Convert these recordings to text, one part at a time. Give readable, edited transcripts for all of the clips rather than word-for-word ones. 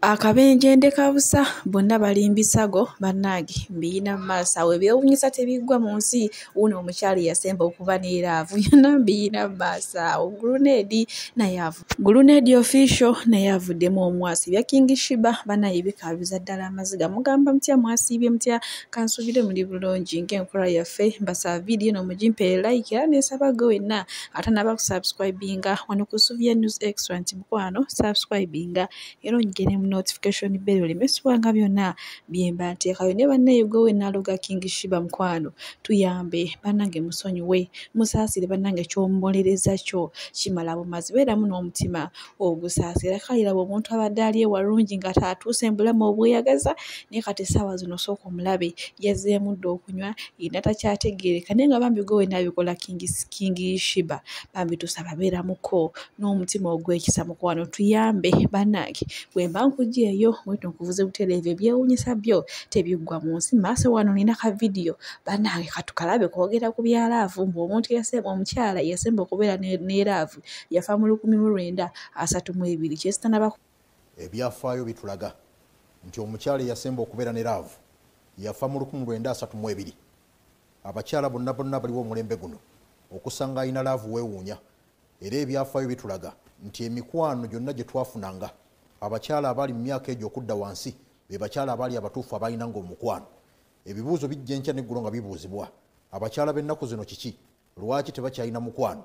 Akabenje ndeka busa bonna bali mbisago bannange mbiyina mu maaso awo ebyewuunyisa tebiggwa mu nsi wuuno omukyala eyasemba okuba ne laavu yonna mbiyina mu maaso awo Grenade naye Grenade official naye avuddemu omwasi ebya King Sheebah bannaye bikaabiza ddala amaziga mugamba mutya mwasiibye mutya kansuubire muli bulungi ng'enkola yaffe mbasaba vidiyo eno mugimpeere like era ne nsaba gwe wenna atannaba kusubscribinga wano ku Suvia News Extra nti mukwano subscribinga era onyigire mu notification bell oleme ssubwanga byonna bye mba nteekayo ne bannaye gwe wenna aloga King Sheebah mukwano tuyambe bannange musonyiwe musaasire bannange ky'omubonereza kyo kimala bumazi beeramu n'omutima ogusaasira kale laba omuntu abadde ali ewalungi nga taatuuse mu bulamu obweyagaza naye kati essaawa zino sooka omulabe yazzeemu dda okunywa yenna takyategeereka naye nga bambi gwe wenna abikola King Sheebah bambi tusaba beeramuko n'omutima ogw'ekisa mukwano tuyambe bannange bwe mba nkuggyeeyo mwetto nkuvuze butereevu ebyewuunyisa byo tebiggwa mu nsi maaso wano nina ka vidiyo bannange katukalabe kwogera ku bya laavu mbu omuntu omukyala yasemba okubeera ne laavu yafa mu 1932 kyesitanaba. Ebyafaayo bitulaga nti omukyala eyasemba okubeera ne laavu yafa mu 1932. Abakyala bonna bonna baliwo omulembe guno okusanga alina laavu weewuunya. Era ebyafaayo bitulaga nti emikwano gyonna gye twafunanga abakyala abaali mu myaka egyo okudda wansi be bakyala abaali abatuufu abalinanga omukwano. Ebibuuzo bijja enkya n'eggulo nga bibuuzibwa abakyala b'ennaku zino kiki lwaki tebakyalina mukwano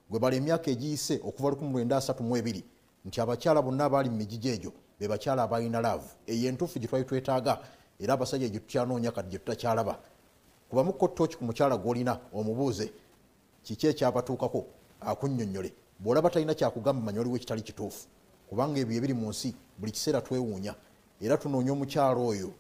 gwe bala emyaka egiyise okuva 1932 nti abakyala bonna abaali mu migigi egyo be bakyala abalina laavu eyo entuufu gye twali twetaaga era abasajja gye tukyanoonya kati gye tutakyalaba. Kubamukko ttooki ku mukyala gw'olina omubuuze kiki ekyabatuukako akunnyonnyole bw'olaba talina kyakugamba manya waliwo ekitali kituufu kubanga ebyo ebiri mu nsi buli kiseera twewuunya era tunoonya omukyala oyo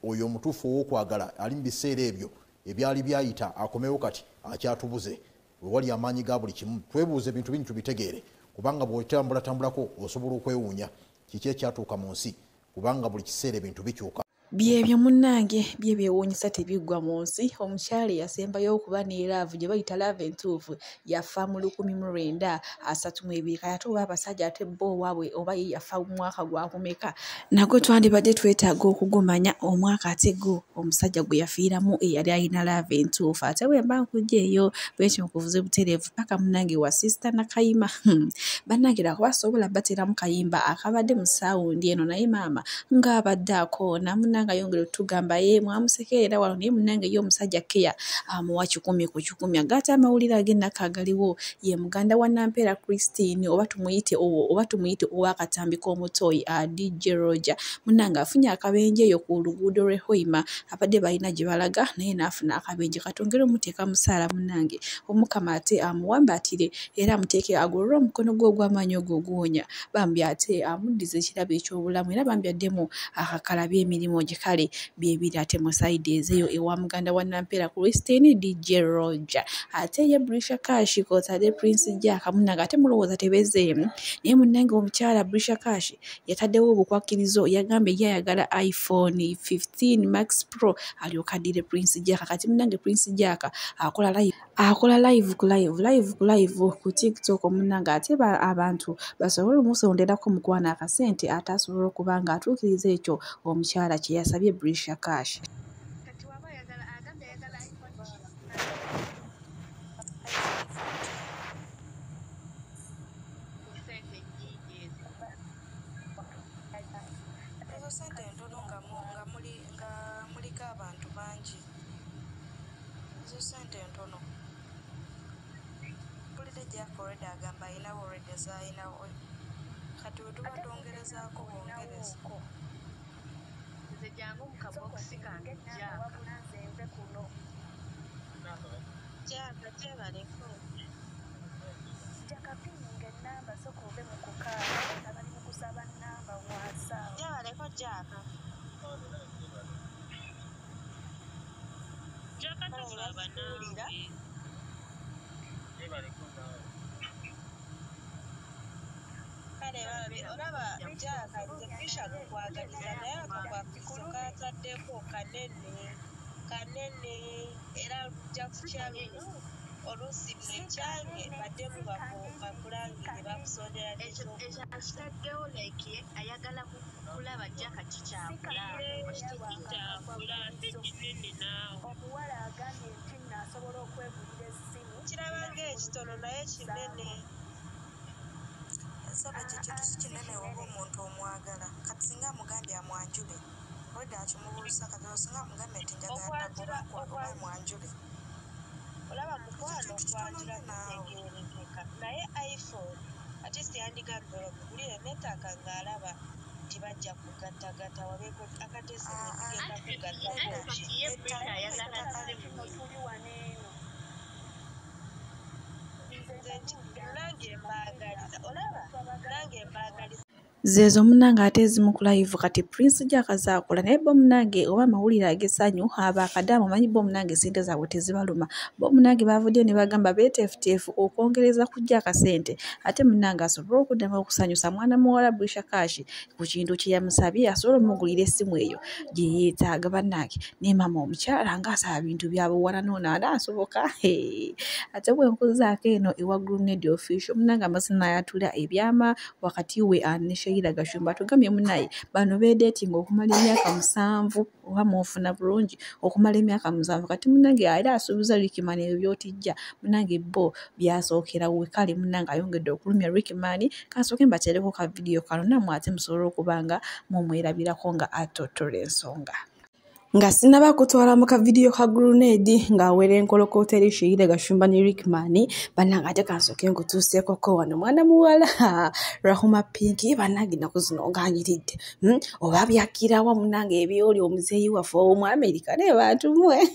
oyo omutuufu ow'okwagala ali mu biseera ebyo ebyali byayita akomewo kati akyatubuze wewali amaanyi ga buli kimu. Twebuuze ebintu bingi tubitegeere kubanga bw'otambulatambulako osobola okwewuunya kiki ekyatuuka mu nsi kubanga buli kiseera ebintu bikyuka. Byebyo munnange byebyewuunyisa tebiggwa mu nsi omukyala eyasembayo okuba ne laavu gye bayita laavu entuufu yafa mu 1932 kati ate oba abasajja ate bo owaabwe oba ye yafa mu mwaka gwakumeka nagwo twandibadde twetaaga okugumanya omwaka ate gwo omusajja gwe yafiiramu eyali alina laavu entuufu ate bwe mba nkuggyeeyo bwekyo nkuvuze butereevu paka munnange wa Sister Nakayima. Bannange lwakuba sobola bateeramu kayimba akabadde mu saawundi eno naye maama ng'abadde akoona munnange ayongera otugamba ye mwamusekerera wano naye munnange ye omusajja Keya amuwa 100 ku 100 agaate amawulire ag'ennaku agaliwo ye muganda wa Nampeera Christine oba tumuyite ow'akatambi k'omutoyi DJ Roger munnange afunye akabenje eyo ku luguudo lw'e Hoima abadde balina gye balaga naye n'afuna akabenje katongere omuteeka musaala munnange Omukama ate amuwambaatire era amuteeke agolole omukono gwe ogw'amaanyi ogwo oguwonya bambi ate amuddize ekirabo eky'obulamu era bambi addemu akakalabye emirimu gye kale byebiri ate mu sayidi ezeeyo ewa muganda wa Nampeera Christine DJ Roger ate ye Brisha Cash kw'otadde Prince Jack munnange ate mulowooza tebezeemu naye munnange omukyala Brisha Cash yataddewo obukwakirizo yagambye ye ayagala iPhone 15 Max Pro alyoke addire Prince Jack kati munnange Prince Jack akola live ku live ku TikTok munnange ate abantu basobole omusonderako mukwano akasente ate asobola okuba nga atuukiriza ekyo omukyala kye yasabye Brisha Cash. Ezo sente ntono nga muliko abantu bangi. Ezo sente ntono. Mpulidde Jack already agamba ayinawo already z'ayinawo. Kati bwe tuba twongerezaako bwongereza. Nze jangu mu kabokisi kange Jack. Jack gyebaleko. Gyebaleko Jack. Jack tokaaba naawe. Kale bambi olaba Jack nze Brisha nkwagaliza naye akakwakkulizo k'ataddeko kanene era lujja kukya lumu oluusi mwe baddemu bakulangire bakusondera ekyo akitaddewo like ayagala Olaba Jaka kikyakula, Kikyakula, si kinene naawe. Omuwala agambye nti nno asobola okwegulira essimu. Kiraba ng'ekitono naye kinene. Nsaba ekyo ekintu si kinene oba omuntu omwagala. Kati singa amugambye amwanjule, olwedda akimubuusa, kati olwo singa amugambye nti njagala Okwanjula oba amwanjule. Olaba mukwano, Ekyo kintu kitono okwanjula nnyo naawe. kutegeerekeka, naye iPhone ate siyandigambye olwomugulire nettaaka ng'alaba nti bajja kugattagatta wabeeko akateesa Ah, ah. tugenda kugattako ki. Ettaka Kino tuli wano eno. Nze nange mbaagaliza, olaba nange mbaagaliza. Zeezo munnange ate ezimu ku live kati Prince Jack zaakola, naye bo munnange oba amawulire ag'essanyu abakadaama omanyi bo munnange ssente zaabwe tezibaluma. Bo munnange baavuddeyo ne bagamba beeteefuteefu okwongereza ku Jack ssente ate munnange asobole okuddamu okusanyusa mwana muwala Brisha Cash ku kintu kye yamusabye, asobole omugulira essimu eyo gye yeetaaga. Bannange ne maama omukyala ng'asaba bintu bya buwala n'ono anaasoboka. Ate bwe nkuzaako eno ewa Grenade Official, munnange amazina ayatula ebyama wakati we ne Sheila Gashumba. Tugambye munnaye bano beedeetinga okumala emyaka 7, oba mwofuna bulungi okumala emyaka 7. Kati munnange era asuubiza Rickman ebyo by'otijja, munnange bo byasookerawo. Kale munnange ayongedde okulumya Rickman. Kansooke mbateereko ka vidiyo kano nammwe ate musobole okuba nga mumwerabirako nga attottola ensonga. Nga sinnaba kutwala mu kavidiyo ka Grenade ng'awera enkolokoto eri Sheila Gashumba ne Rickman, bannange ate kansooke nkutuuseekoko wano mwana muwala Rahuma Pinky. Bannange ennaku zino ng'anyiridde, oba byakirawa munnange ebyoli omuzeeyi waffe ow'omu Amerika naye bantu mmwe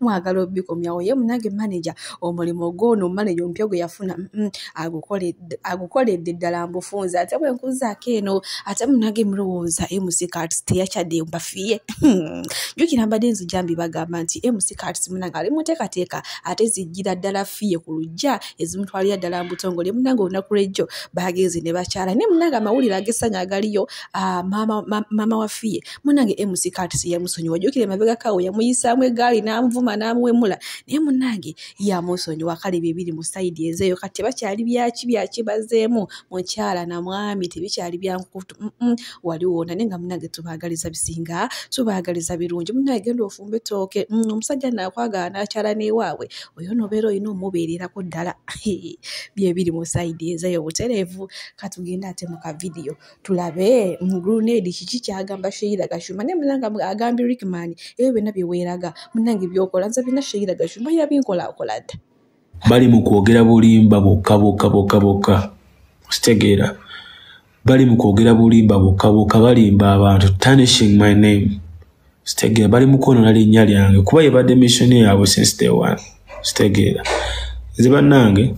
mwagala obikomyawo. Ye munnange manager omulimu gw'ono manager omupya gwe yafuna agukoledde ddala mbufunze. Ate bwe nkuzaako eno ate munnange mulowooza MC Kats teyakyadde mbafiye. Jjukira mbadde nzija mbibagamba nti MC Kats munnange ali mu nteekateeka ate zijjira ddala fiye ku luggya ezimutwalira ddala mbutongole. Munnange olunaku lw'ejjo bagenze ne bakyala, naye munnange amawulire ag'essanyu agaliyo, maama wa fiye munnange MC Kats yamusonyiwa. Jjukira emabegako awo yamuyisaamu eggaali n'amuvuma n'amuwemula, naye munnange yamusonyiwa. Kale bye biri mu sayidi ezeeyo. Kati tebakyali byaki byaki bazzeemu mukyala na mwami, tebikyali bya nkukutu, wali wonna. Naye nga munnange tubaagaliza bisinga, tubaagaliza birungi. Munnange genda ofumbe ettooke, omusajja naakwagala n'akyala n'ewaabwe, oyo n'obeera olina omubeererako ddala. Bye biri mu sayidi ezeeyo butereevu. Katugende ate mu kavidiyo tulabe Grenade kiki ky'agamba Sheila Gashumba. Naye munnange agambye Rickman ebyo byonna bye weeraga munnange by'okola nze byonna Sheila Gashumba yabinkolaakola dda. Bali mu kwogera bulimba bokka bokka bokka bokka, kitegeera. Bali mu kwogera bulimba bokka bokka, balimba abantu, tarnishing my name, kitegeera. Bali mu kwonoona linnya lyange kuba yebadde mission yaabwe since day one, kitegeera. Nze bannange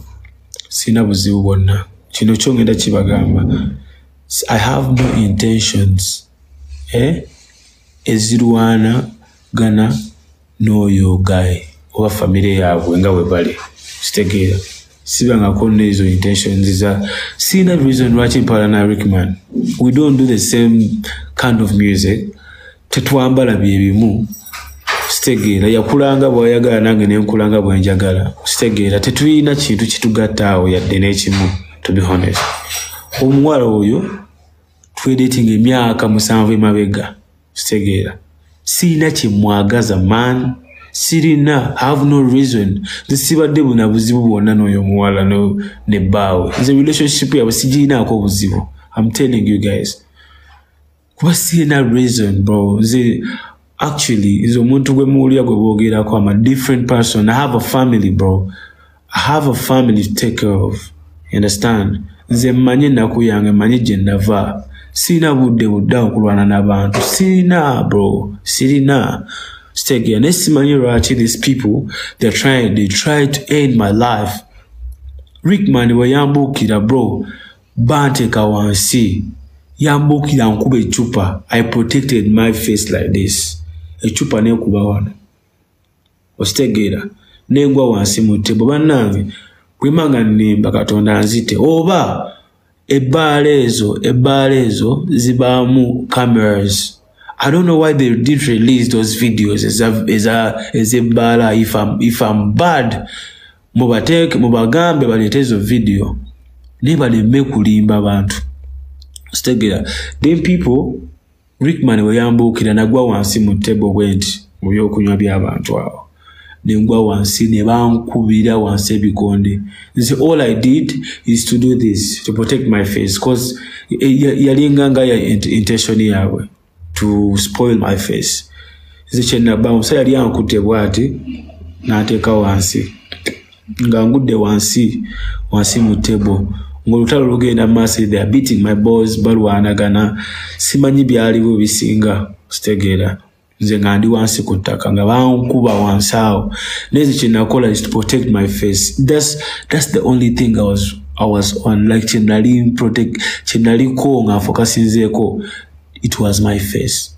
sirina buzibu bwonna, kino kyo ngenda kibagamba. I have no intentions ezirwanagana n'oyo guy oba famire yaabwe nga bwe bali, kitegeera. Sibangako n'ezo intentions za, sirina reason lwaki mpalana Rickman. We don't do the same kind of music, tetwambala bye bimu, kitegeera. Yakulanga bw'ayagala nange ne nkulanga bwe njagala, kitegeera. Tetulina kintu kitugatta awo yadde n'ekimu, to be honest. Omuwala oyo twedatinga emyaka 7 emabega, kitegeera. Sirina kye mwagaza man, sirina, I have no reason. Nze sibadde buna buzibu bwonna n'oyo omuwala ne bbaawe. Nze relationship yaabwe sigirinaako obuzibu, I'm telling you guys, kuba sirina reason bro. Nze actually nze omuntu gwe muwulira gwe boogerako, I'm a different person. I have a family bro, I have a family to take care of, you understand. Nze mmanyi ennaku yange, mmanyi gye nava. Sirina budde budde okulwana n'abantu, sirina bro, sirina, kitegeera. Naye simanyi lwaki these people they try to end my life. Rickman bwe yambuukira bro, banteeka wansi, yambuukira nkuba eccupa. I protected my face like this, eccupa nekuba wano, okitegeera, nengwa wansi mu ttebo. Bannange bwe mba nnimba Katonda nzite, oba ebbaala ezo zibaamu cameras. I don't know why they did release those videos ez'ebbaala. If I'm bad, mubateeke mubagambe baleete ezo video, naye baleme kulimba bantu. Kitegeera? Then people, Rickman we yambuukira, nagwa wansi mu table bwenti mu byokunywa by'abantu awo, nengwa wansi ne bankubira wansi ebikonde. Nze all I did is to do this to protect my face, 'cause yalinga nga ya intention yaabwe to spoil my face. Nze kyenaba, omusajja yali ankutte bwati n'ateeka wansi nga ngudde wansi wansi mu table, ng'olutalo lugenda mu maaso. They are beating my balls, balwanagana, simanyi byaliwo bisinga kitegeera. Nze nga ndi wansi ku ttaka nga bankuba wansi awo, naye nze kyenakola is to protect my face. That's the only thing I was on, like kyenali protect, kyenaliko nga nfokasinzeeko, it was my face.